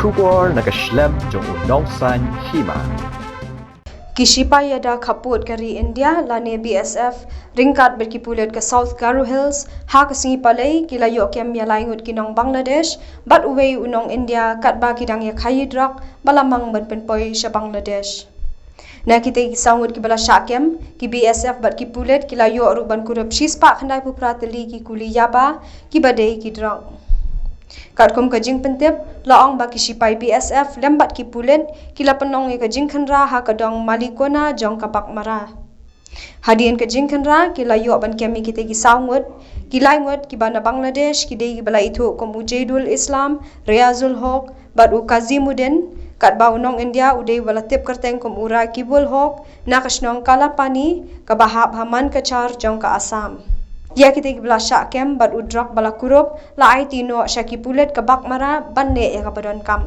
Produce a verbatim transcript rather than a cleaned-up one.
Khubor na ka shlem jong u Nongsaiñ Hima. Ki shipai ïada khappud ka ri India lane B S F ryngkat bad ki pulit ka South Garo Hills ha ka sngi Palei ki la ïoh kem ïa lai ngut ki nong Bangladesh bad uwei u nong India katba ki dang ïa khaïi drok ba la mang ban pynpoi sha Bangladesh. Na kitei ki saw ngut kiba la shah kem, ki B S F bad ki pulit ki la ïoh ruh ban kurup shispah khyndai phew phra tylli ki kuli yaba kiba dei ki drok. Katkum ka jingpyntip, la ong ba ki shipai B S F lem bad ki pulit ki la pynlong ïa ka jingkhynra ha ka dong Malikona jong ka Baghmara. Hadien ka jingkhynra ki la ïoh ban kem ïa kitei ki saw ngut, ki lai ngut kiba na Bangladesh ki dei kiba la ithuh kum u Jaidul Islam, Riazul Hoque bad u Kazimuddin, katba u nong India u dei uba la tip kyrteng kum u Raqibul Hoque na ka shnong Kalapani kaba hap ha Mankachar jong ka Assam. Ïa kitei kiba la shah kem bad u drok ba la kurup la aiti noh sha ki pulit ka Baghmara ban neh ïa kaba donkam.